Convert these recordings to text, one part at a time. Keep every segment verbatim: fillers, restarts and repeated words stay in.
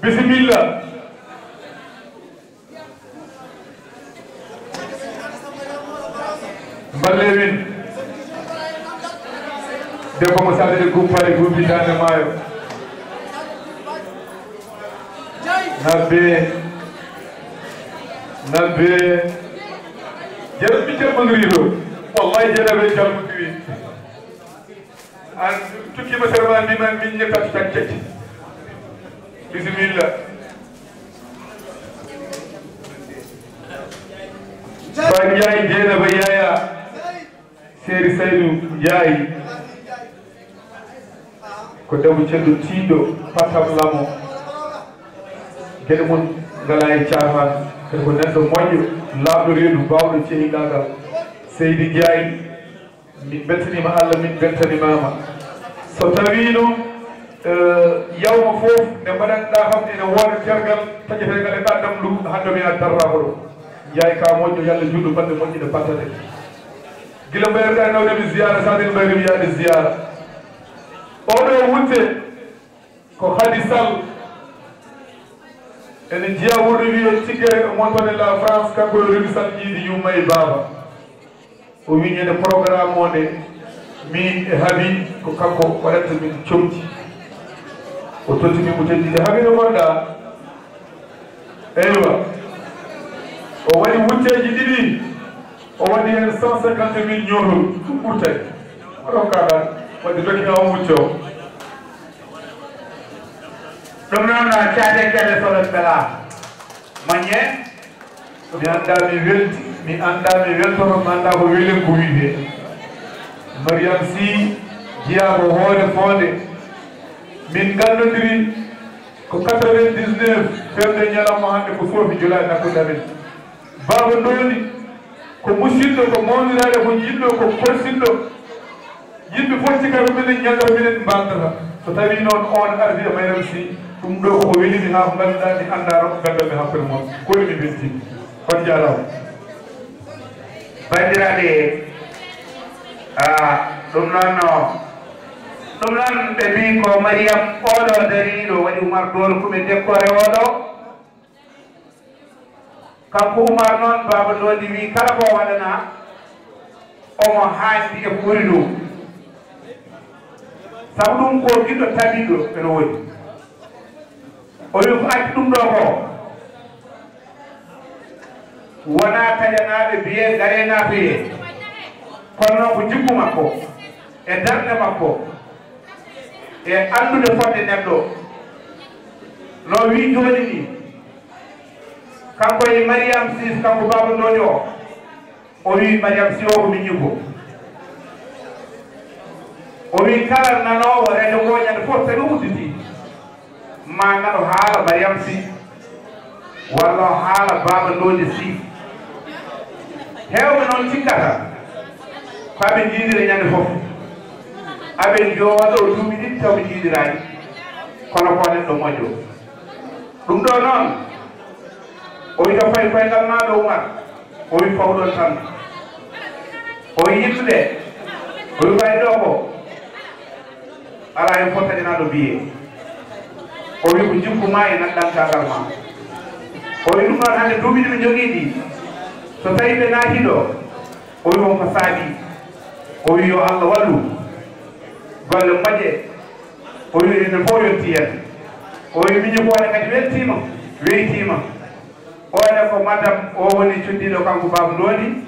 Bisimilla. Mballe min. Debbo mo salde guppare guppi dande maayo. Nabbe. Nabbe. Jarabi jamma ngiri ɗo. Wallahi jarabi jamma ngiri. An tukkima sere ma mbima min ne kadi tan cakki. Bisimilla. Ba Njaay Jeynaba Yaya. Seeri Saydu Njaay. Ko debbo ceddo tiiɗo patam lamo. Geɗe mum ngala e caahan. Kadi ko neɗɗo moƴƴo, laaɓɗo reedu, baawɗo cehilaagal. Seydi Njaay. Min beltaniima Allah, min beltaniima ma. So tawii noon, eh, yawma fof nde mbaɗanɗaa kam ene wooda tergal taƴeteengal e ɓanndam ndu, hannde mi addarraa ko ɗo. Njaay ka moƴƴo, yo Allah juutnu balɗe moƴƴe ɗe battate. Gila mbayruɗaa nawde mi ziyaara, so aɗa mbayru mi yaade ziyaara. Oɗo wutte ko Khady Sall. Ene jeyaa wuurni wiye Tiggere, o mon toon e la France, kanko e Ruby Sall ƴiidi yumma e baaba. O wi ñande programme o nde, min e Habi ko kanko waɗanta min comci. O totti min bouteille ɗiɗi. Habi no gonɗa? Eywa. O waɗi wutteeji ɗiɗi. O waɗi heen cent cinquante mille ñootol. Ɗum ɓurtay. Oɗon kaɗa. Wadde document o wutte o. Ɗum noon, caate kele solon bela. Mañe. Mi anndaa mi welti, mi anndaa mi weltoto, mi anndaa ko welen ko wiyetee. Mariam Sy, jiyaaɓo hoore foonde. Min nganndondiri ko quatre-vingt-dix-neuf, feewde ñalawma hannde ko soofi jula e nakkude amen. Baaba Ndooni, ko musidɗo, ko mawniraaɗo, ko jiɗɗo, ko korsinɗo. Yimɓe fof cikkaɓe minen ñalɗo minen mbaaldata. So tawii noon oon ardi e Mariam Sy, ɗum ɗo ko welimi haa ko ngannduɗaa mi anndaano ko nganndanmi hakkunde mon. Ko woni mi weltiima. On jaaraama. Banndiraaɓe, ah, ɗum noon no, ɗum noon ɓe mbii ko Mariam oɗo dariiɗo waɗi Umar Dool kume décoré oɗo. Kanko Umar noon, Baaba Ndoodi wii kala ko waɗanaa, omo haandi e ko ɓuri ɗum. Sabu ɗum ko giɗo tabiɗo ene woni. O wii ko addi ɗum ɗo ko, wonaa taƴanaaɓe biyee ngaree naatoyee. Kono noon ko jikku makko, e darnde makko, e anndude fodde neɗɗo. No wii jooni nii, kanko e Mariam Sy, kanko Baaba Ndoodi o, o wii Mariam Sy o ko miñiiko. O wii kala nanoowo radio ngo ñande fof so tawi udditi, ma nano haala Mariam Sy, walla o haala Baaba Ndoodi Sy. Heewɓe noon cikkata ko aɓe njiidira ñande fof. Aɓe njooɗo duuɓi ɗiɗi taw ɓe njiidiraani, kono ko neɗɗo moƴƴo. Ɗum ɗo noon, o wiya fayi koyngal maa ɗo Umar, o wi fawɗon tan. O wi yimɓe ɓe, o wi fay ɗo ko, alaa heen fof taƴanaaɗo biyee. O wi ko jikku maa e naɗɗankaagal maa. O wi ɗum noon hannde duuɓi ɗi ɓe njogii ɗi, so tawii ɓe naatii ɗo, o wi on ko saabii. O wi yo Allah wallu, golle moƴƴe. O wi enen fof yonti en. O wi miñi ko waɗa kadi weltiima, weytiima. O ne ko madam o woni cuddiiɗo kanko Baaba Ndoodi.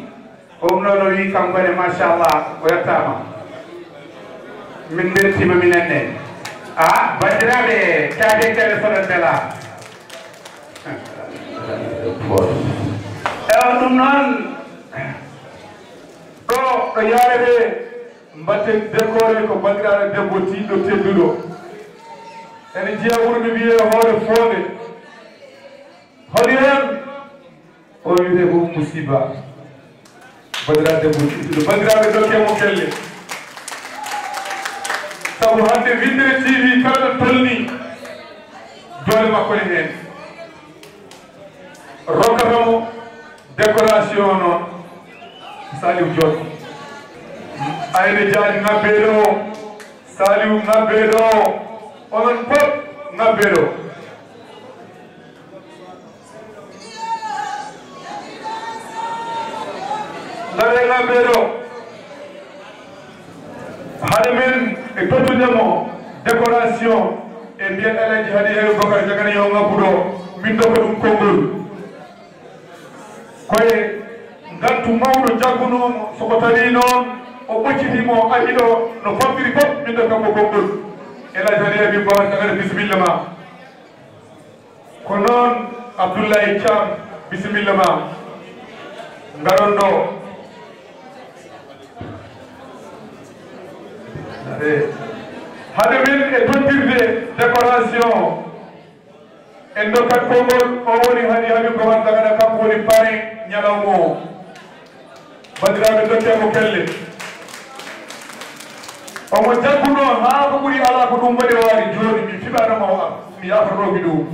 O ɗum noon o wi kanko ne machallah o yettaama. Min mbeltiima minen ne. A banndiraaɓe, caate kele soɗon mbela. Ewa ɗum noon. Ɗo, ɗo yaarete, mbaɗten décoré ko banndiraaɗo debbo tiiɗɗo tedduɗo. Ene jeyaa wuro no wiyee Hoore Foonde. Holi heen? O wiyetee ko Ummou Sy Ba. Banndiraaɗo debbo tiiɗɗo. Banndiraaɓe, dokkee mo kelle. Sabu hannde Winndere T V kala ɗo tolni, doole makko ne heen. Rokkata mo décoration noon, Saliou Diop. Ayne Diagne ŋabbee ɗo, Saliou ŋabbee ɗo, onon fof ŋabbee ɗo. Ndaaree ŋabbee ɗo. Hade men e tottude mo décoration, e mbiyen Alhaji Hadi Habibu Boubacar Diagana yo ŋabbu ɗo, min dokka ɗum konngol. Koye ngantu mawɗo jaggunoo mo, so ko tawi noon o ɓoccitii mo, o ari ɗo no famɗiri fof, min dokka mo konngol. Alhaji Hadi Habibu Boubacar Diagana, bisimilla ma. Ko noon, Abdoulaye Thiam, bisimilla ma. Ngaron ɗo. Hade men e tottirde décoration, en ndokkat konngol, o woni Hadi Habibu Boubacar Diagana, kanko woni parrain ñalawma o. Banndiraaɓe, ndokkee mo pelle. Omo jaggunoo haa ko ɓuri alaa ko ɗum waɗi waari. Jooni mi fiɓaano mo o ar, mi yaafornooki ɗum.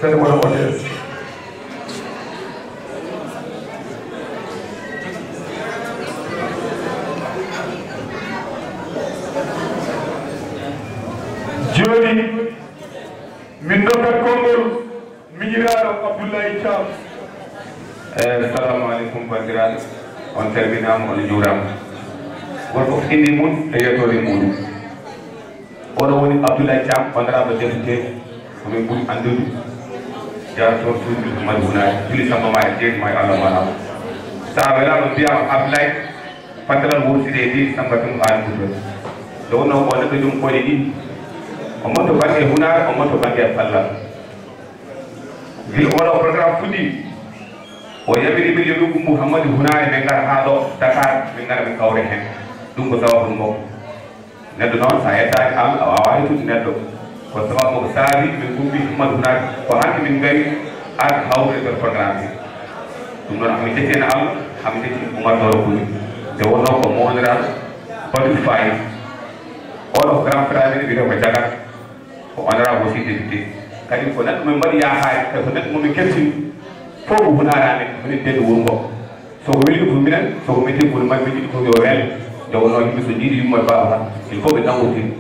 Fedde wona O T S. Jooni, min ndokkat konngol miñiraaɗo Abdoulaye Thiam. Eh, salamu aleykum, banndiraaɓe. On calminaama, on njuuraama. Gooto fof innde mum e yettoode muɗum. Oɗo woni Abdoulaye Thiam, honorable député, ko min ɓuri anndude. Jarator suudu Mali Hunaari, Juli Samba ma e jeeri ma e Allah ma. Sa welaama mbiyaama Abdoulaye, Pantalal wurtide e leydi, Samba Tumba Aali Fuuta. Nde wonnoo ko neɗɗo joom koyɗe ɗiɗi. Omo to bannge hunaare, omo to bannge ballal. Gila oɗo programme fuɗɗi, o yamiri min yo min ngumbu Hammadi Hunaare, min ngara haa ɗo Dakar, min ngara min kawra heen. Ɗum ko sababu makko. Neɗɗo noon, so a yettaaki Allah, a waawaa yettude neɗɗo. Ko sababu makko saabi min ngumbi Hammadi Hunaare, ko hannde min ngari ar hawrude e nder programme he. Ɗum noon, hami jetti heen Allah, hami jetti Oumar Doro Koli. Nde wonnoo ko mawniraaɗo Badou Faye. Oɗo ko grand frère amen, wiyetee ko Diagana, ko honorable aussi député. Kadi ko neɗɗo min mbaɗi yaakaare, kadi ko neɗɗo mo min keɓtini. Fof ko hunaare amen, minen denndi wuro ngo. So ko weli ko minen, so ko metti ko minen, min njiɗi ko yo wel. Nde wonnoo yimɓe so njiɗi yumma e baaba tan, il faut ɓe nanngondira.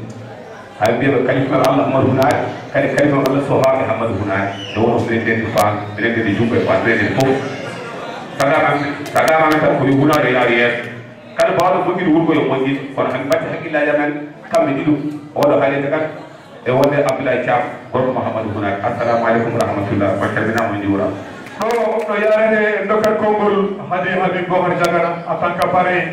Hay mbiyaɓe kalifa men Allah Hammadi Hunaare, kadi kalifa men Allah Sohaaɓe Hammadi Hunaare. Nde wonnoo minen denndi faam, minen denndi junngo e faam, minen denndi fof. Sagaama, sagaama men tan ko yo hunaare yaaru yeeso. Kala baawɗo moƴƴude wuro ngo yo moƴƴin, kono hami mbaɗti hakkillaaji amen kamɓe ɗiɗo, oɗo haalirde kan e wonde Abdoulaye Thiam, gorko Mouhamadou Hunaare. Assalamu aleykum wa rahmatullah, on calminaama, on njuuraama. Ɗo, ɗo yaarete e ndokkat konngol Hadi Habib Bocar Diagana en tant que parrain,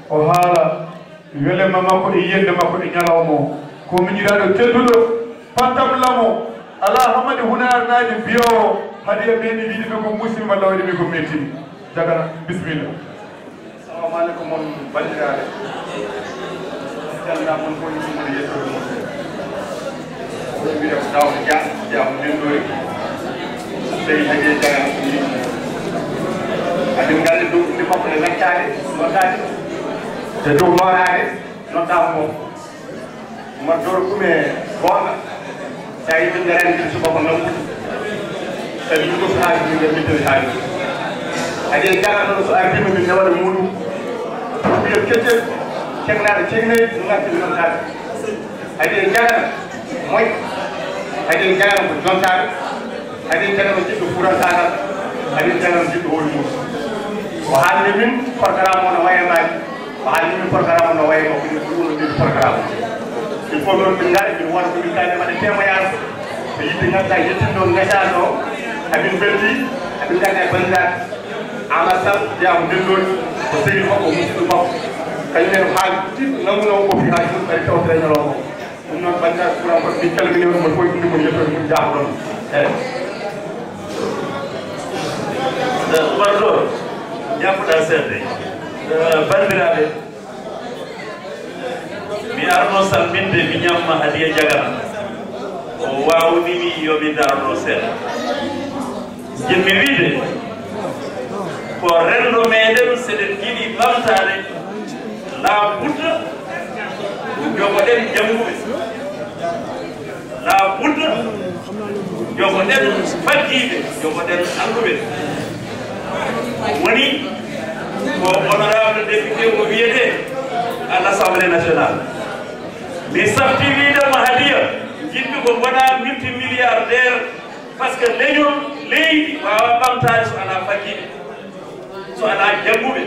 o haala welemma makko e yiyannde makko e ñalawma o. Ko miñiraaɗo tedduɗo, Pantam Lamo, alaa Hammadi Hunaare naajo biyoowo Hadi e meeɗi wiide ɓe ko musiba malla waɗi ɓe ko metti. Diagana, bisimilla. Assalamu aleykum, on banndiraaɓe. Calminaa mon fof, innde mum e yettoode mum. Oɗon mbiyee ko Daouda Dia, Dia mo Ndenndori. Sey Hadi Diagana ko mi. Amin nganndi dow innde makko e wettaade, noddaade. E dow nooraade, noddaama mo. Oumar Doro, ɗum e goonga. So a yimɓe ngarani ɗum subaka nangude. Kadi ɗum fof haaji min ngar mitten haaji. Hadi Diagana noon so ardiima min newata muɗum. Ɗum mbiyen keccel, ceŋnaaɗo ceŋneeji, ɗum ngarti min ngarti. Hadi Diagana moƴƴo. Hadi Diagana ko jontaaɗo. Hadi Diagana jiɗɗo fuurantagal. Hadi Diagana jiɗɗo hoore mum. O haalni min programme o no waye maaji. Ko haalni min programme no wayi makko ni, ko ɗum woni programme. Il faut noon min ngara, min wona ko min kaali, waɗa témoignage. Ko yiɗde ngannduɗaa yettindo ngesa ɗo, amin beldi, amin ngannda e banndiraaɓe. Amat Sall, jeyaa ko Ndenndori, ko sehil makko, musidɗo makko. Kañum en haali tiiɗo nangunoo o fi haaji mum, kadi tawtira e ñalawma o. Ɗum noon, banndiraaɓe Fuurankoɓe, min calminii on, mon fof innde mum, yettoode mum, jaafoɗon. Eeyi. Eh, Oumar Doro, jaafoɗaa seeɗa. Eh, banndiraaɓe, mi arno salminde miñam Hadi Diagana. O waawnii mi yo mi darno seeɗa. Njiɗmi wiyde ko renndo meeɗen, so eɗen njiɗi ɓamtaade, laaɓa budda, Jannguɓe, la budda, jogoɗen faggiiɓe, jogoɗen annduɓe. Woni ko honorable député o wiyetee à l'Assemblée nationale. Mi safti wiide mo hadiya, jiɗmi ko mbaɗa multimilliardaire, parce que leñol leydi waawa ɓamtaade so alaa faggiiɓe, so alaa jannguɓe.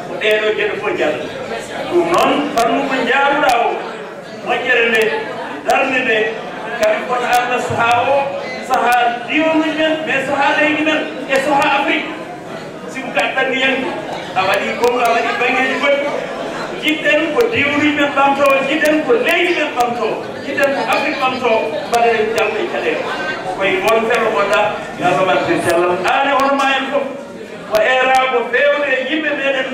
Ko ɗeeɗo geɗe fof jalla. Ɗum noon, fannu ko njaaruɗaa o, moƴƴere nde, darnde nde, kadi kono Allah sahaa o, sahaa diwnuji men, mais sahaa leydi men, e sahaa Afrik. Si ko kaɗɗan ni yanti, a waɗi Congo, a waɗi banngeeji goɗɗi. Jiɗɗen ko diwnuji men ɓamtoo, jiɗɗen ko leydi men ɓamtoo, jiɗɗen ko Afrik ɓamtoo, mbaɗen jam e caɗeele. Ko e ngoon feɗo ngonɗaa, yo Allah waɗ en cellal. Aan e hono maa en fof. Ko eeraago feewde e yimɓe meɗen,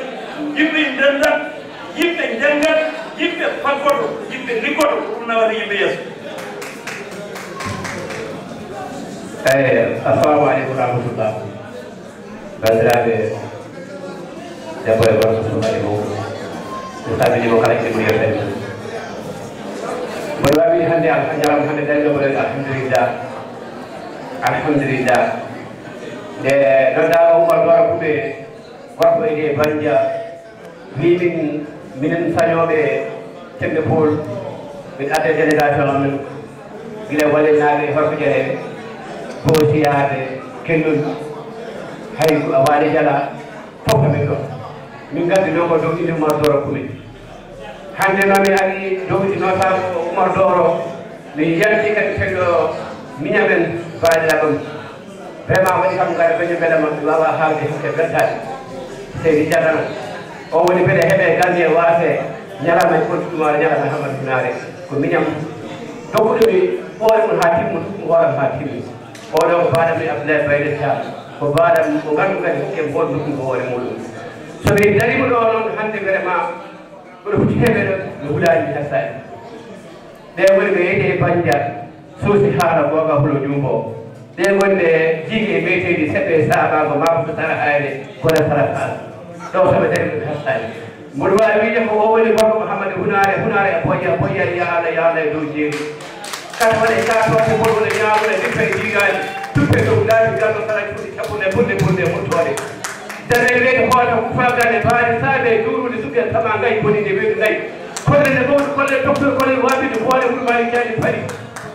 yimɓe ndenndat, yimɓe njanngat, yimɓe faggoto, yimɓe liggoto, ko ɗum nawata yimɓe yeeso. Eyi, assalamu aleykum wa rahmatullah. Banndiraaɓe, debbo e gorko, suka e mawɗo, mi salminiima kala, innde mum e yettode mum. Mboɗo waawi hannde, alhamdulillah, hannde dañɗo mboɗo, alhamdulillah, alhamdulillah. Nde noddaama Oumar Doro Koume, gorko e Banja, wi min, minen sañooɓe Tembe Pool, min adda délégation amen, gila Walenaaɓe e Horko Jale, Boosiyaaɓe, Kellol, hay ko Waali Jala, fof amen ɗo. Min ngaddi ɗo ko dow inde Oumar Doro Koume. Hannde noon mi ari dow inde notaaɗo Oumar Doro, mi yalti kadi feddo miñamen baɗiraɗum. Vraiment waɗi kam ngar beñe mbele ma mi wawa haalde hakke weltaade. Seydi Diatara, o woni mbeɗa heɓe Gambie waase, ñalama e Kolda Dumaare, ñalama e Hamadu Dunaare. Ko miñam dokkuɗo mi hoore mum haa timmi, ɗum hooram haa timmi. Oɗo ko baɗam mi Abdoulaye Bayde Thiam. Ko baɗam mo nganndu kadi hakke mboɗo dokkuɗo ko hoore muɗum. So mi darima ɗo noon hannde vraiment, mboɗo hucci heɓere no hulaani mi hasaani. Ɓe woni ɓe yeyde e Bandia, suusi haala googa hulo juumbo. Ɓe woni ɓe jiigi e meyteeji seɓɓe e saabaago maako so sara hayre, kono sara faal. Ɗo soɓe dari ɗum hastaani. Mboɗo waawi wiide ko o woni gorko Mouhammad Hunaare, Hunaare a boyi, a boyi, ya Allah, ya Allah e dow jeeri. Kala waɗa e kaatoode, mboɗo wona ñaamude, rippa e jiigaani, tuppe dow laabi, garɗo sara cuuɗi, caɓɓude, bonde, bonde, muttoode. Darnde weeɓi hoota, kufa gane, baali saabe, juurude, suɓe, tama, ngayi, boninde, weeɓi, ngayi. Kollene mawɗo, kolle docteur, kolle waabide, hoore, wuro, maari, jaani, pali.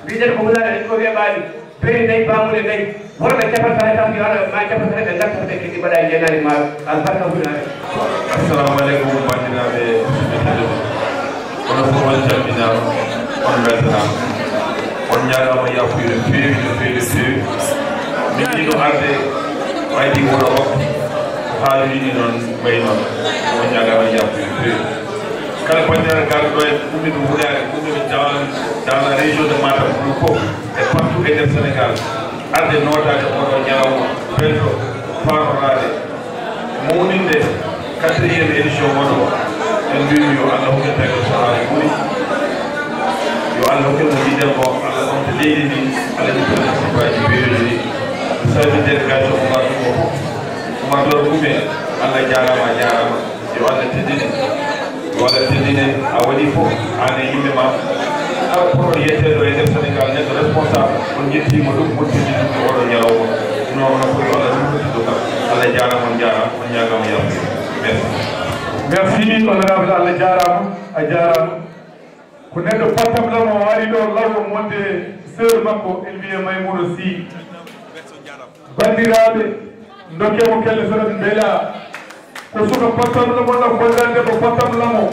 Mbiɗen ko Hunaare, en ko weeɓaani. Beeli nayi, baamuɗe nayi, worɓe capantare tan, yo Allah ma capantare ɓe ngarta ɓe kadi mbaɗa e njenaari ma albarka Hunaare. Assalamu aleykum, banndiraaɓe musidɓe tedduɓe. Onon fof on calminaama, on mbeltanaama. On ñaagaama yaafuyde no feewi, no feewi, no feewi. Min yiɗino arde, waydi wuro waktu, ko haaju yiɗi noon wayi noon. On ñaagaama yaafuyde no feewi. Kala banndiraaɗo garɗo ɗo e ummiiɗo Hunaare, ummiiɗo dans, dans la région de Matam, ɗum fof. E partout e nder Sénégal, arde nootaade oɗo ñalawma belɗo, faarnoraade, mawninde quatrième édition oɗo. En mbiyii yo Allah hokku en tawi ko sahaare ɓuri. Yo Allah hokku en mo yiɗen ko, Allah ɓamta leydi ndi, Allah ƴetta sifaaji beeruɗi ndi. Sabi délégation Oumar Doro fof. Oumar Doro Koume, Allah jaaraama, a jaaraama. Yo Allah teddine. Yo Allah teddine. A waɗi fof, aan e yimɓe ma. Kala potɗo yetteede ɗo e nder Sénégal, neɗɗo responsable, on njettiima ɗum, on teddini ɗum e oɗo ñalawma. Ɗum noon, onon fof yo Allah ruttu ɗum kam. Allah jaaraama, on njaaraama, on ñaagaama yaafuya. Merci. Merci, honorable, Allah jaaraama, a jaaraama. Ko neɗɗo pottam law o ari ɗo, law o wonde sœur makko, ene wiyee Maimouna Sy. Banndiraaɓe, ndokkee mo kelle so ɗon mbela. Ko suka pottam lamo ɗo, gollal debbo pottam lamo.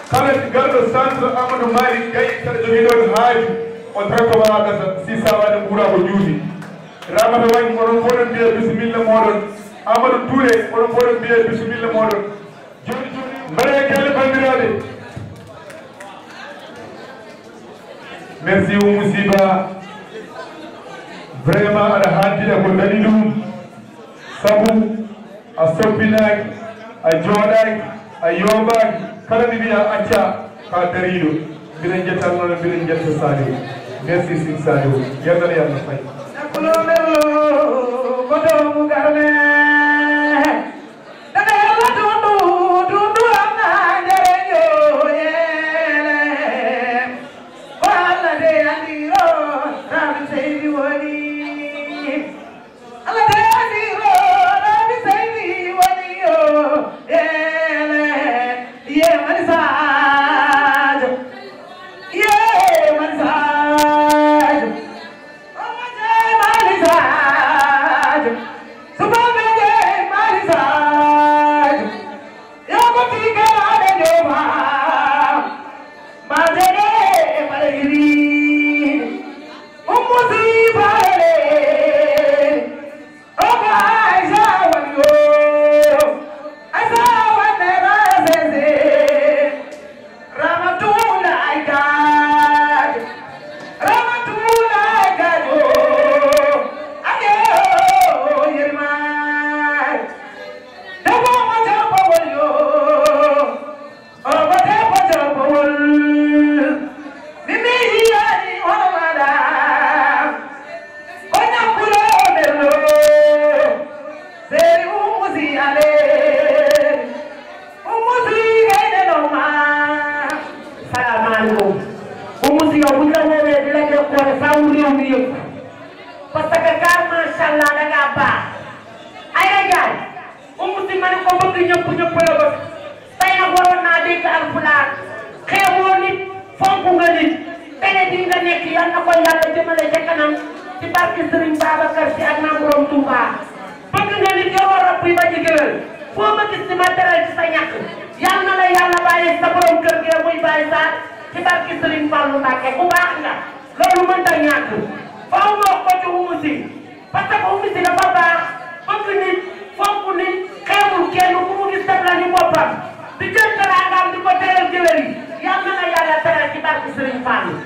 Kala garɗo centre Amadou Malick Gaye, saɗa jogii ɗon haaju, o tracto wala gasa, si sawaani ɓuura ko juuti. Ramata Wañ, onon fof ɗon mbiya bisimilla mooɗon. Amadou Touré, onon fof ɗon mbiya bisimilla mooɗon. Jooni, jooni, mbaɗee kelle, banndiraaɓe. Merci, Oumou Sy Ba. Vraiment, aɗa haaldira ko dañi ɗum. Sabu a soppinaaki, a jooɗaaki, a yooɓaaki. Kala mi wiya acca, ka dariiɗo. Mbiɗen njetta Allah, mbiɗen njetta Saliou. Merci, Sëñ Saliou. Yal na Yàlla fay. Nakulo merlo, ko doomu Garme. Dada Yàlla dundu, dundu am na njariñ yoo yeele. Malisajo, ye Malisajo, Malisajo, Subabe Malisajo, Yoko Tigana de Jova, Majere Malayiri, Umusi Barele, Salaamaaleykum. Umu si yow bu ñu la woowee di la décorer faaw réew mi yëpp, parce que car macha allah da ngaa baax. Ay la jaay. Umu si ma ne ko bëgg ñëpp, ñëpp la bëgg. Tey nag waroon naa dégg alpulaar. Xeeboo nit, fonk nga nit. Télé bi nga nekk yal na ko yàlla jëmale ca kanam ci barke Serigne Babacar Sy ak Maam Borom Touba. Bëgg nga nit, yoroo rab buy bañ a gëlal. Foo ma gis di ma teral ci sa ñàkk. Yal na la yàlla bàyyi sa borom kër gi muy bàyyi sa ci barke Serigne Fallou Mbacke. Ku baax nga. Loolu mënta ñàkk. Faaw ma wax ko ci Umu si. Parce que Umu si dafa baax, bëgg nit, fonk nit, xeebul kenn, ku mu gis def la ni boppam. Di jël teraangaam di ko teral gëlal yi. Yal na la yàlla teral ci barke Serigne Fallou.